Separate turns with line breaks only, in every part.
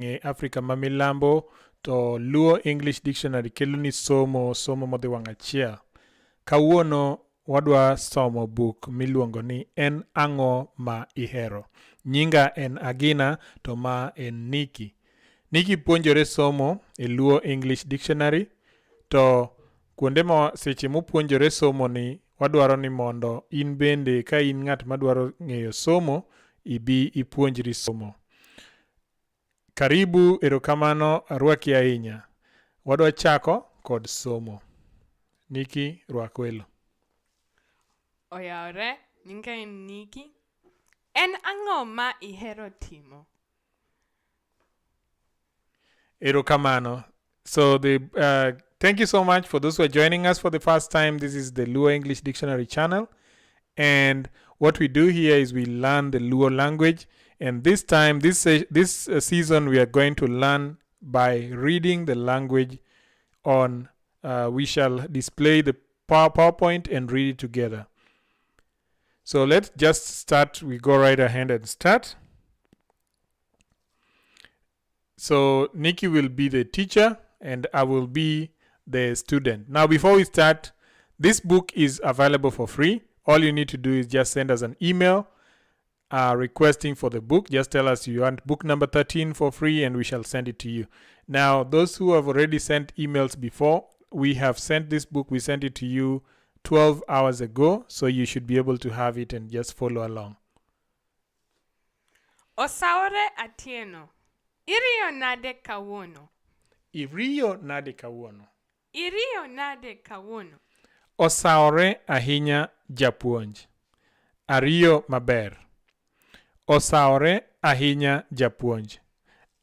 e Afrika ma milambo to Luo English Dictionary keloni somo, somo modhi wang' achiel. Kawuono wadwa somo buk miluongo ni En Ang'o ma Ihero. Nyinga en Agina to ma en Niki. Niki puonjore somo e Luo English Dictionary to kuonde ma seche mopuonjore somo ni wadwaro ni mondo in bende ka in ng'at madwaro ng'eyo somo ibi ipuonjri somo. Karibu, erokamano, arwaki ahinya. Wadwa chako kod somo. Niki, rwak welo.
Oyawre, nyinga en Niki. En ang'o ma ihero timo?
Erokamano. So the thank you so much for those who are joining us for the first time. This is the Luo English Dictionary channel. And what we do here is we learn the Luo language. And this time, this season, we are going to learn by reading the language on, we shall display the PowerPoint and read it together. So let's just start. We go right ahead and start. So Nikki will be the teacher and I will be the student. Now, before we start, this book is available for free. All you need to do is just send us an email requesting for the book. Just tell us you want book number 13 for free and we shall send it to you. Now, those who have already sent emails before, we have sent this book. We sent it to you 12 hours ago, so you should be able to have it and just follow along.
Osawore Atieno. Iriyo nade kawuono?
Iriyo nade kawuono?
Iriyo nade kawuono?
Osawore ahinya japuonj. Ariyo maber. Osawore ahinya japuonj.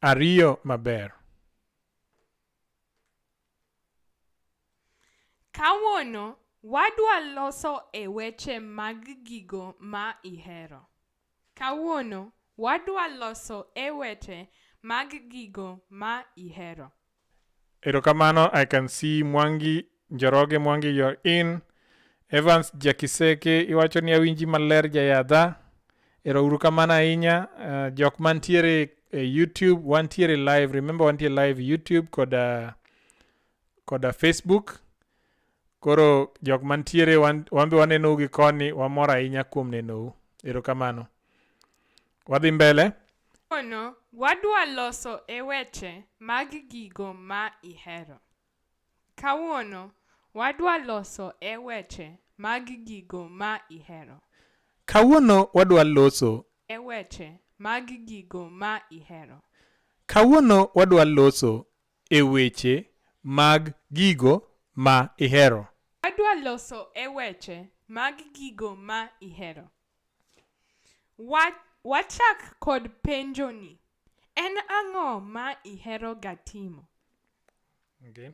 Ariyo maber.
Kawuono wadwa loso e weche mag gigo ma ihero. Kawuono wadwa loso e weche mag gigo ma ihero.
Erokamano, I can see Mwangi, Njoroge Mwangi, you're in. Evans Jakiseke, iwacho ni awinji maler jayadha. Ero uru kamano ahinya. Jok mantiere e YouTube, wantiere live. Remember wantiere live YouTube koda Facebook. Koro jok mantiere wan be wanenou gi koni, wamor ahinya kuom nenou. Erokamano. Wadhi mbele.
Kawuono wadwa loso e weche mag gigo ma ihero. Kawuono wadwa loso e weche mag gigo ma ihero.
Kawuono wadwa loso
e weche mag gigo ma ihero.
Kawuono wadwa loso e weche mag gigo ma ihero.
Wadwa loso e weche mag gigo ma ihero. Wachak kod penjo ni. En ang'o ma ihero ga timo?
Okay.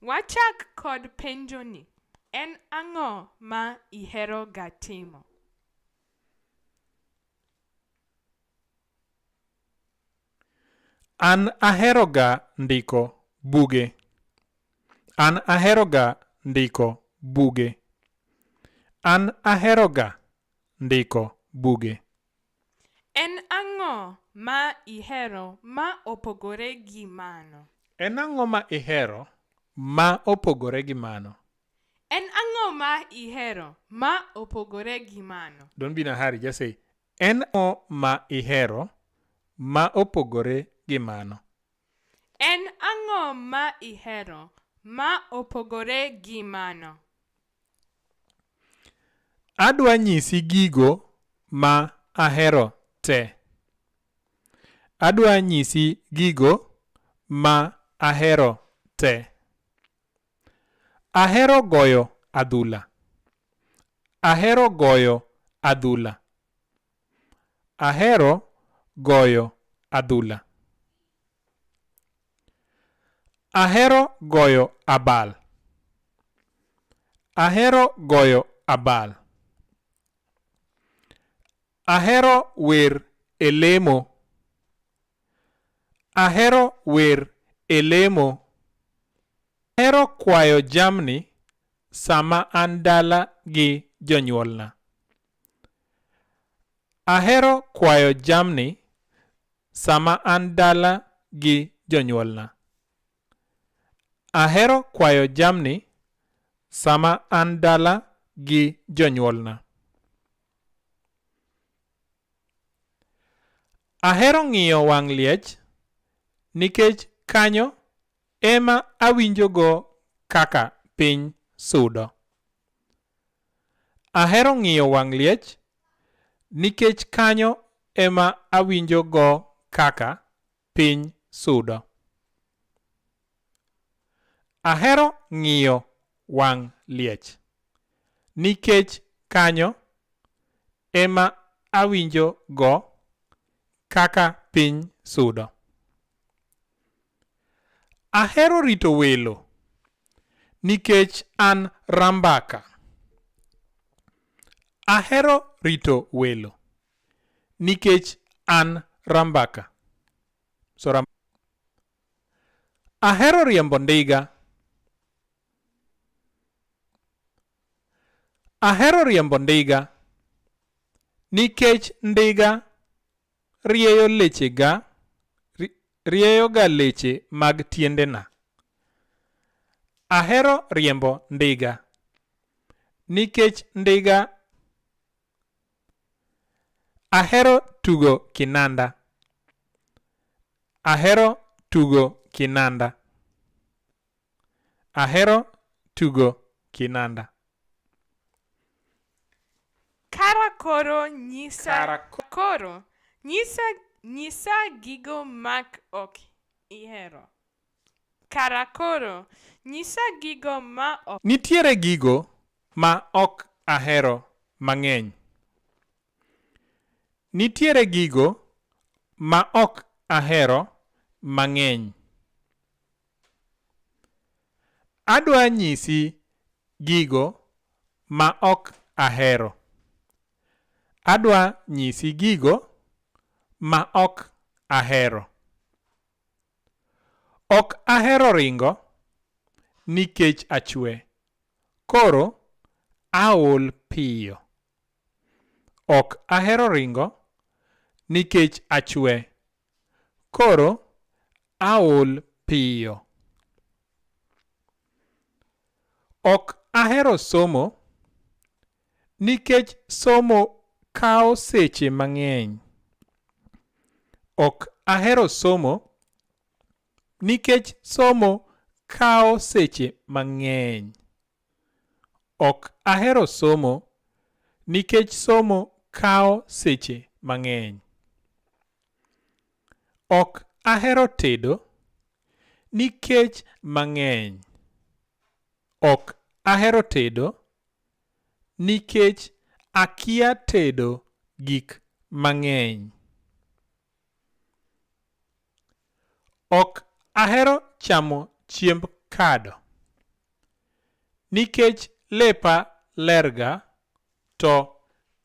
Wachak kod penjo ni. En ang'o ma ihero ga timo?
An ahero ga ndiko buge. An ahero ga ndiko buge. An ahero ga ndiko buge.
En ang'o ma ihero ma opogore gi mano?
En ang'o ma ihero ma opogore gi mano?
En ang'o ma ihero ma opogore gi mano?
Don't be in a hurry, just say en ang'o ma ihero ma opogore gi mano?
En ang'o ma ihero ma opogore gi mano?
Adwa nyisi gigo ma ahero te. Adwa nyisi gigo ma ahero te. Ahero goyo adhula. Ahero goyo adhula. Ahero goyo adhula. Ahero goyo abal. Ahero goyo abal. Ahero wer e lemo. Ahero wer e lemo. Ahero kwayo jamni sama an dala gi jonyuolna. Ahero kwayo jamni sama an dala gi jonyuolna. Ahero kwayo jamni sama an dala gi jonyuolna. Ahero ng'iyo wang' liech nikech kanyo ema awinjogo kaka piny sudo. Ahero ng'iyo wang' liech nikech kanyo ema awinjogo kaka piny sudo. Ahero ng'iyo wang' liech nikech kanyo ema awinjo go kaka piny sudo. Ahero rito welo nikech an rambaka. Ahero rito welo nikech an rambaka. So ram Ahero riembo ndiga. Ahero riembo ndiga nikech ndiga rieyo lechega rieyoga leche mag tiendena. Ahero riembo ndiga nikech ndiga Ahero tugo kinanda. Ahero tugo kinanda. Ahero tugo kinanda.
Kara koro nyisa Kara koro nyisa nyisa gigo mak ok ihero. Kara koro nyisa gigo ma ok
Nitiere gigo ma ok ahero mang'eny. Nitiere gigo ma ok ahero mang'eny. Adwa nyisi gigo ma ok ahero. Adwa nyisi gigo ma ok ahero. Ok ahero ringo nikech achwe. Koro aol piyo. Ok ahero ringo nikech achwe. Koro aol piyo. Ok ahero somo nikech somo kawo seche mang'eny. Ok ahero somo nikech somo kawo seche mang'eny. Ok ahero somo nikech somo kawo seche mang'eny. Ok ahero tedo nikech mang'eny. Ok ahero tedo nikech akia tedo gik mang'eny. Ok ahero chamo chiemb kado nikech lepa lerga to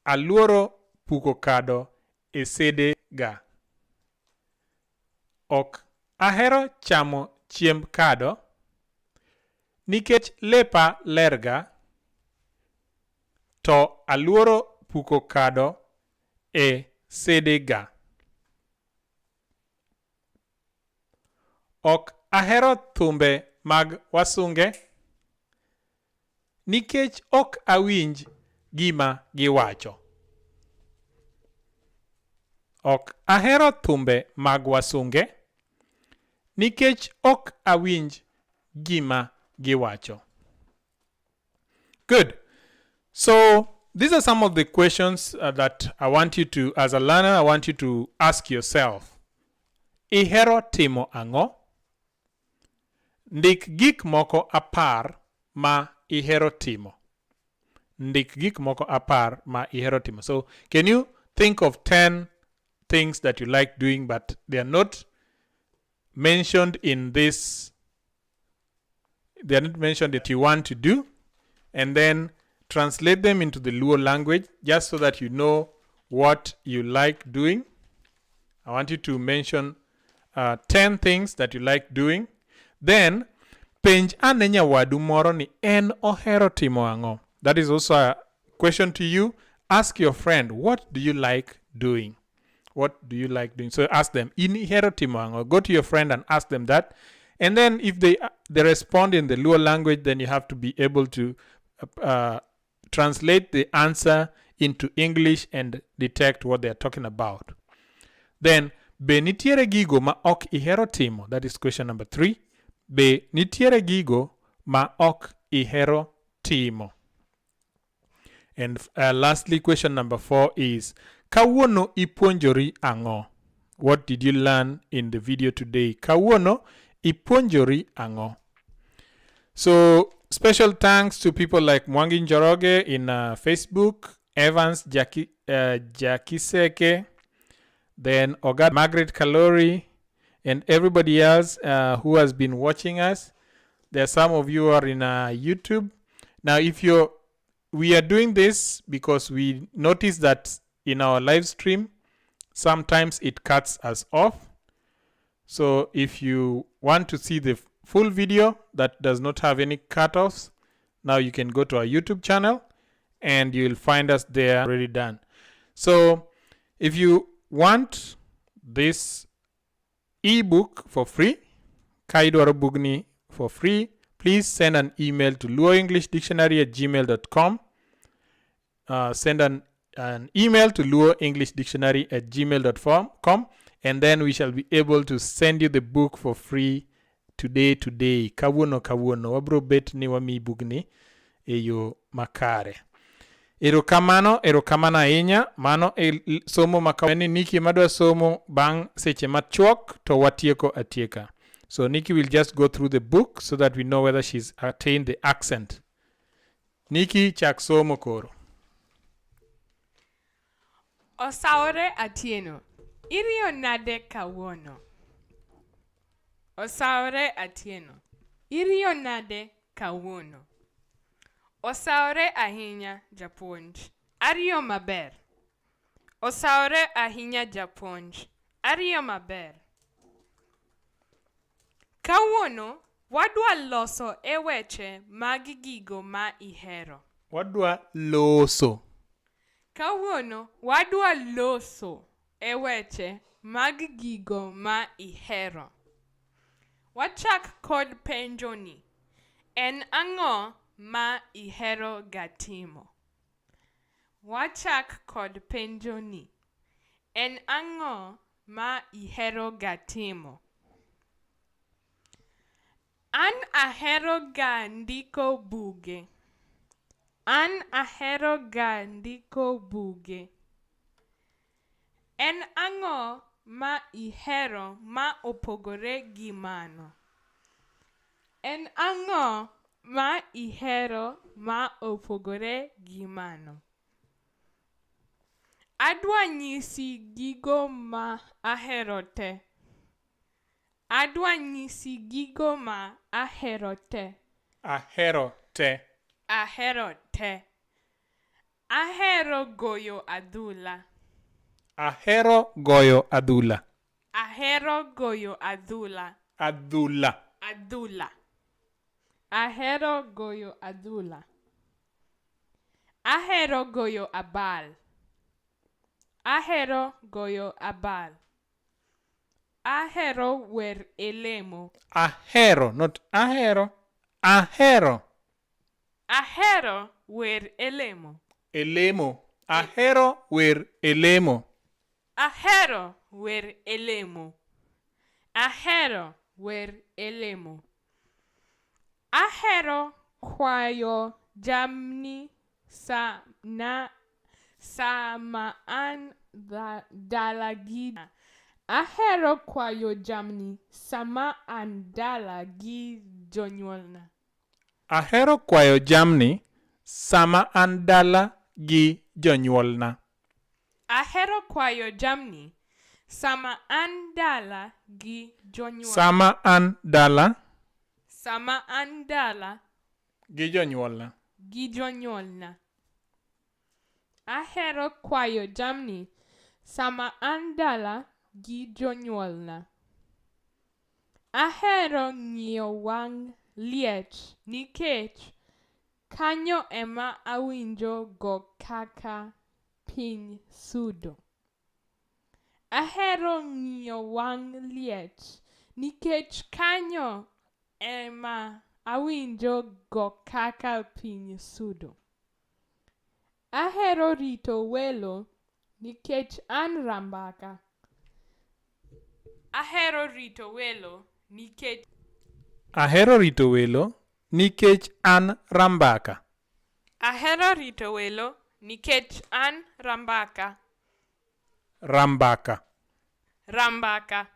aluoro puko kado e sede ga. Ok ahero chamo chiemb kado nikech lepa lerga to aluoro puko kado e sede ga. Ok ahero thumbe mag wasunge nikech ok awinj gima giwacho. Ok ahero thumbe mag wasunge nikech ok awinj gima giwacho. Good. So these are some of the questions that I want you to, as a learner, I want you to ask yourself. Ihero timo ang'o? Ndik gik moko apar ma ihero timo. Ndik gik moko apar ma ihero timo. So can you think of 10 things that you like doing but they are not mentioned in this, they are not mentioned that you want to do, and then translate them into the Luo language just so that you know what you like doing. I want you to mention 10 things that you like doing. Then penj ane nyawadu moro ni en ohero timo ang'o. That is also a question to you. Ask your friend, what do you like doing? What do you like doing? So ask them, in ihero timo ang'o? Go to your friend and ask them that. And then if they respond in the Luo language, then you have to be able to translate the answer into English and detect what they are talking about. Then, be nitiere gigo ma ok ihero timo? That is question number 3. Be nitiere gigo ma ok ihero timo? And lastly, question number 4 is, kawuono ipuonjori ang'o? What did you learn in the video today? Kawuono ipuonjori ang'o? So, special thanks to people like Mwangi Njoroge in Facebook, Evans Jakiseke, then Oga Margaret Kalori, and everybody else who has been watching us. There are some of you who are in YouTube. Now, if you're, we are doing this because we noticed that in our live stream, sometimes it cuts us off. So if you want to see the full video that does not have any cutoffs, now you can go to our YouTube channel and you'll find us there already done. So if you want this ebook for free, ka idwaro bugni for free, please send an email to luoenglishdictionary@gmail.com. Send an email to luoenglishdictionary@gmail.com, and then we shall be able to send you the book for free today today. Kawuono kawuono. Wabro bet ni wamiyi bugni e yo makare. Erokamano, erokamano ahinya. Mano e somo ma ni Nikki madwa somo bang' seche machuok to watieko atieka. So Nikki will just go through the book so that we know whether she's attained the accent. Nikki, chak somo koro.
Osawore Atieno, iriyo nade kawuono? Osawore Atieno, iriyo nade kawuono? Osawore ahinya japuonj, ariyo maber. Osawore ahinya japuonj, ariyo maber. Kawuono wadwa loso e weche mag gigo ma ihero.
Wadwa loso.
Kawuono wadwa loso e weche mag gigo ma ihero. Wachak kod penjo ni, en ang'o ma ihero ga timo? Wachak kod penjo ni, en ang'o ma ihero ga timo? An ahero ga ndiko buge. An ahero ga ndiko buge. En ang'o ma ihero ma opogore gi mano? En ang'o ma ihero ma opogore gi mano? Adwa nyisi gigo ma ahero te. Adwa nyisi gigo ma ahero te.
Ahero te.
Ahero te. Ahero goyo adhula.
Ahero goyo adhula.
Ahero goyo adhula.
Adhula.
Adhula. Ahero goyo adhula. Ahero goyo abal. Ahero goyo abal. Ahero wer e lemo.
Ahero, not ahero. Ahero.
Ahero wer e lemo.
E lemo. Ahero wer e lemo.
Ahero wer e lemo. Ahero wer e lemo. Ahero kwayo jamni sa na sama an dala gi. Ahero kwayo jamni sama an dala gi jonyuolna.
Ahero kwayo jamni sama an dala gi jonyuolna.
Ahero kwayo jamni sama an dala gi jonyuolna.
Sama an dala
Sama an dala
gi jonyuolna.
gi jonyuolna. Ahero kwayo jamni sama an dala gi jonyuolna. Ahero ng'iyo wang' liech nikech kanyo ema awinjo go kaka piny sudo. Ahero ng'iyo wang' liech nikech kanyo ema awinjo go kaka piny sudo. Ahero rito welo nikech an rambaka. Ahero rito welo nikech
Ahero rito welo nikech an rambaka.
Ahero rito welo nikech an rambaka.
Rambaka.
Rambaka.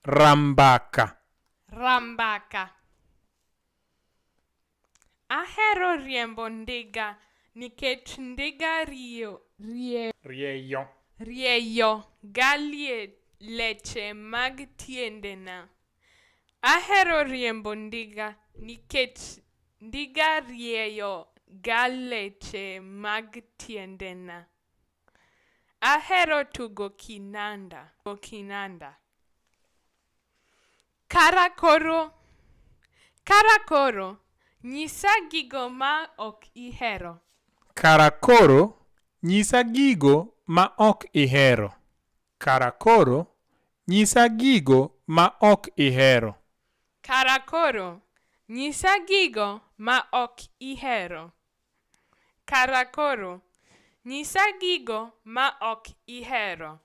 Rambaka.
Rambaka. Ahero riembo ndiga nikech ndiga rio, rie,
Rieyo.
Rieyo ga leche mag tiendena. Ahero riembo ndiga nikech ndiga rieyo ga leche mag tiendena. Ahero tugo kinanda. Kinanda. Kara koro, nyisa gigo ma ok ihero.
Kara koro, nyisa gigo ma ok ihero. Kara koro, nyisa gigo ma ok ihero.
Kara koro, nyisa gigo ma ok ihero. Kara koro, nyisa gigo ma ok ihero.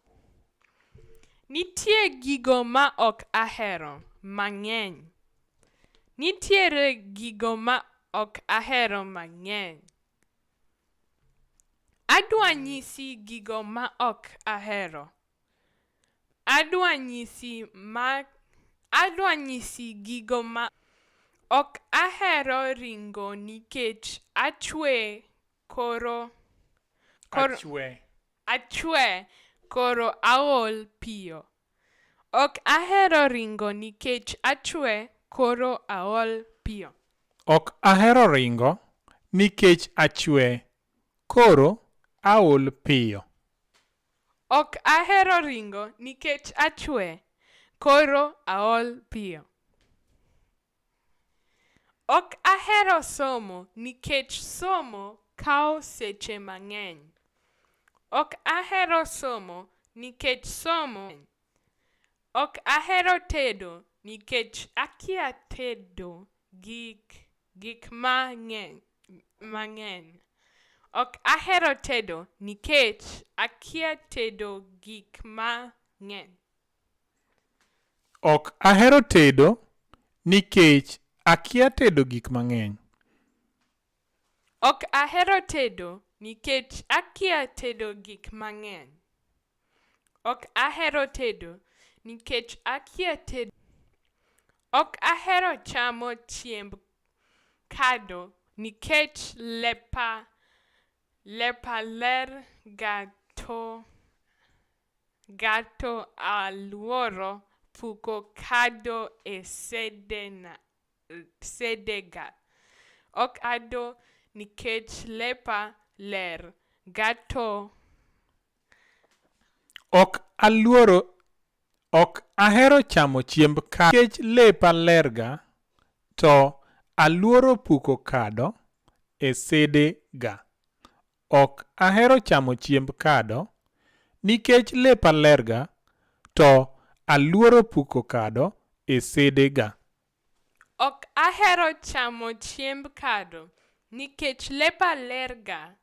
Nitie gigo ma ok ahero mang'eny. Nitiere gigo ma ok ahero mang'eny. Adwa nyisi gigo ma ok ahero. Adwa nyisi gigo ma ok ahero ringo nikech achwe koro
Achwe.
Achwe koro aol piyo. Ok ahero ringo nikech achwe koro aol piyo.
Ok ahero ringo nikech achwe koro aol piyo.
Ok ahero ringo nikech achwe koro aol piyo. Ok ahero somo nikech somo kawo seche mang'eny. Ok ahero somo nikech somo. Ok ahero tedo nikech akia tedo gik mang'eny. Ok ahero tedo nikech akia tedo gik mang'eny.
Ok ahero tedo nikech akia tedo gik mang'eny.
Ok ahero tedo nikech akia tedo gik mang'eny. Ok ahero tedo nikech akia tedo. Ok ahero chamo chiemb kado nikech lepa ler ga to aluoro puko kado e sedega. Ok ado nikech lepa ler ga to
Ok aluoro ok ahero chamo chiemb kado nikech lepa ler ga to aluoro puko kado e sede ga. Ok ahero chamo chiemb kado nikech lepa ler ga to aluoro puko kado e sede ga.
Ok ahero chamo chiemb kado nikech lepa ler ga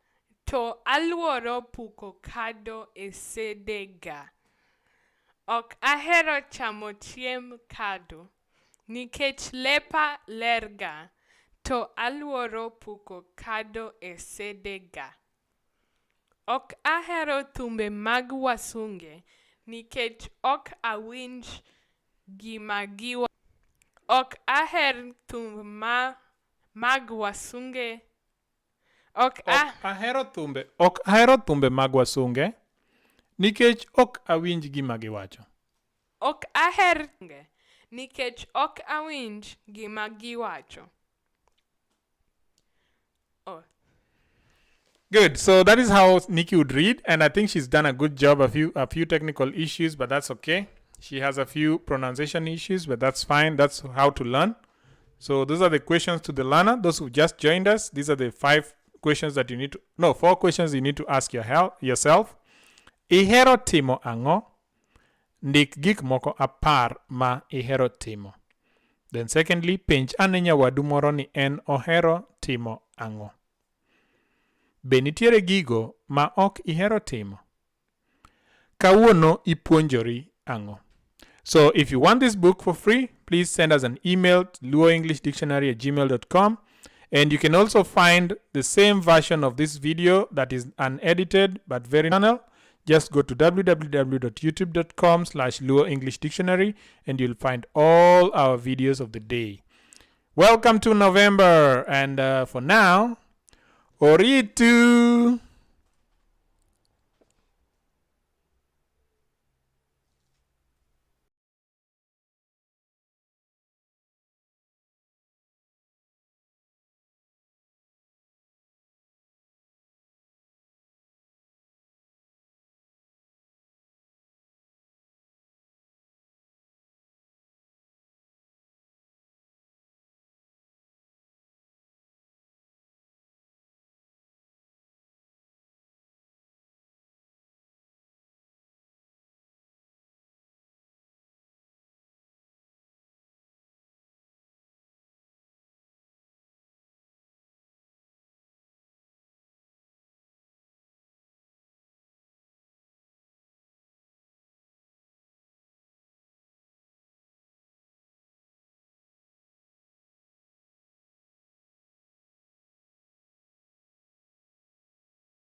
to aluoro puko kado e sede ga. Ok ahero chamo chiemb kado nikech lepa ler ga to aluoro puko kado e sede ga. Ok ahero thumbe mag wasunge nikech ok awinj gima giwacho. Ok aher thum mag wasunge. Ok
Ok ahero thumbe mag wasunge nikech ok awinj gima giwacho.
Ok aher nikech ok awinj gima giwacho. Oh.
Good. So that is how Nikki would read, and I think she's done a good job. A few technical issues, but that's okay. She has a few pronunciation issues, but that's fine. That's how to learn. So those are the questions to the learner. Those who just joined us, these are the five questions that you need to, no, four questions you need to ask yourself. Ihero timo ang'o? Ndik gik moko apar ma ihero timo. Then secondly, penj ane nyawadu moro ni en ohero timo ang'o. Be nitiere gigo ma ok ihero timo? Kawuono ipuonjori ang'o? So if you want this book for free, please send us an email to luoenglishdictionary@gmail.com. And you can also find the same version of this video that is unedited but very channel. Just go to www.youtube.com/luoenglishdictionary and you'll find all our videos of the day. Welcome to November. And for now, Oritu!